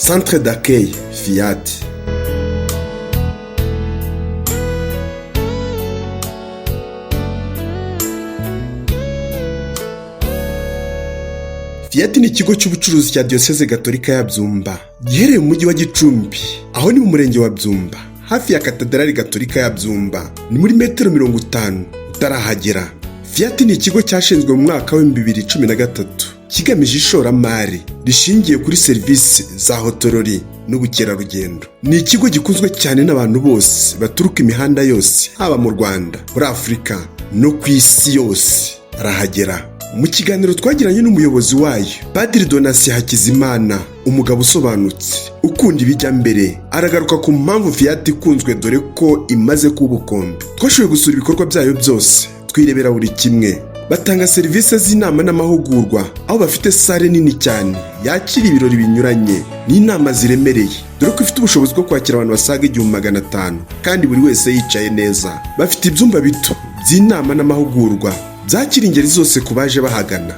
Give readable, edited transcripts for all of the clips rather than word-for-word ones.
Centre d'accueil Fiat. Fiat ni ikigo cy'ubucuruzi cya Diyoseze Gatolika ya Byumba, giherereye mu mujyi wa Gicumbi, aho ni mu murenge wa Byumba, hafi ya Katedrali Gatolika ya Byumba, ni muri metero 50 utarahagera. Fiat ni ikigo cyashinzwe mu mwaka wa 2013, kigamije ishoramari rishingiye kuri serivisi za hôtellerie n'ubukerarugendo. Ni ikigo gikunzwe cyane n'abantu bose baturuka imihanda yose, haba mu Rwanda, muri Afurika no ku isi yose arahagera. Mu kiganiro twagiranye n'umuyobozi wayo, Padiri Donatien Hakizimana, umugabo usobanutse ukunda ibijya mbere, aragaruka ku mpamvu Fiat ikunzwe, dore ko imaze kuba ubukombe. Twashoboye gusura ibikorwa byayo byose, twirebera buri kimwe. Batanga serivisi z'inama n'amahugurwa, aho bafite salle nini cyane yakira ibirori binyuranye n'inama ziremereye, dore ko ifite ubushobozi bwo kwakira abantu basaga 1500 kandi buri wese yicaye neza. Bafite ibyumba bito by'inama n'amahugurwa byakira ingeri zose ku baje bahagana.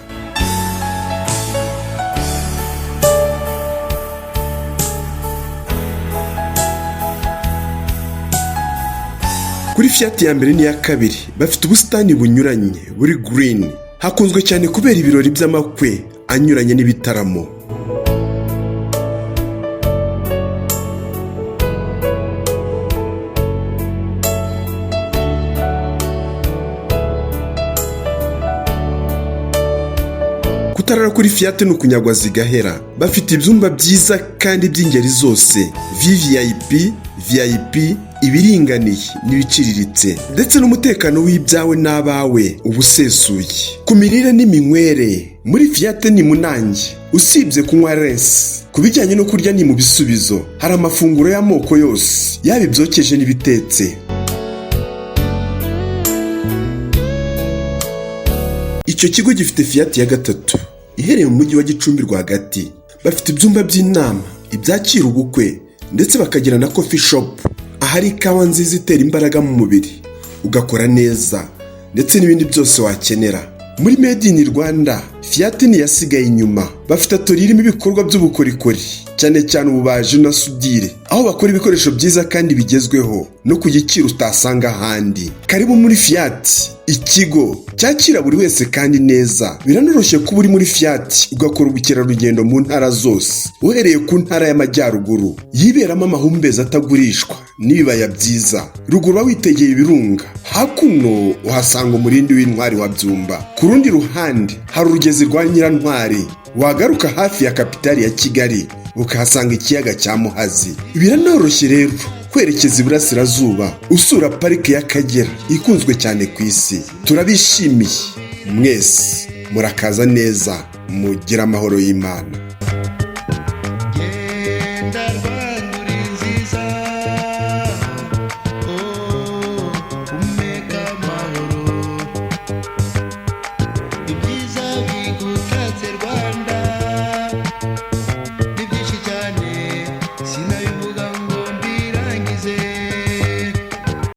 Kuri Fiat ya mbere n'iya kabiri bafite ubusitani bunyuranye buri green, hakunzwe cyane kubera ibirori by'amakwe anyuranye n'ibitaramo. Kutarara kuri Fiat ni ukunyagwa zigahera. Bafite ibyumba byiza kandi by'ingeri zose, VVIP, VIP, ibiringaniye n'ibiciriritse, ndetse n'umutekano w'ibyawe n'abawe uba usesuye. Ku mirire n'iminywere muri Fiat ni munange, usibye kunywa rensi, ku bijyanye no kurya ni mu bisubizo. Hari amafunguro y'amoko yose, yaba ibyokeje n'ibitetse. Icyo kigo gifite Fiat ya gatatu iherereye mu mujyi wa Gicumbi rwagati. Bafite ibyumba by'inama, ibyakira ubukwe, ndetse bakagira na coffee shop, ahari ikawa nziza itera imbaraga mu mubiri ugakora neza, ndetse n'ibindi byose wakenera. Muri Made in Rwanda, Fiat ntiyasigaye inyuma. Bafite atelier irimo ibikorwa by'ubukorikori, cyane cyane ububaji na soudure, aho bakora ibikoresho byiza kandi bigezweho no ku giciro utasanga ahandi. Karibu muri Fiat, ikigo cyakira buri wese kandi neza. Biranoroshye kuba uri muri Fiat ugakora ubukerarugendo mu ntara zose, uhereye ku ntara y'Amajyaruguru yiberamo amahumbezi atagurishwa n'ibibaya byiza. Ruguru witegeye ibirunga, hakuno uhasanga umurindi w'intwari wa Byumba, ku rundi ruhande hari urugezi rwa Nyirantwari, wagaruka hafi ya kapitali ya Kigali ukahasanga ikiyaga cya Muhazi. Biranoroshye rero kwerekeza iburasirazuba usura Parike y'Akagera ikunzwe cyane ku isi. Turabishimiye mwese, murakaza neza, mugire amahoro y'Imana.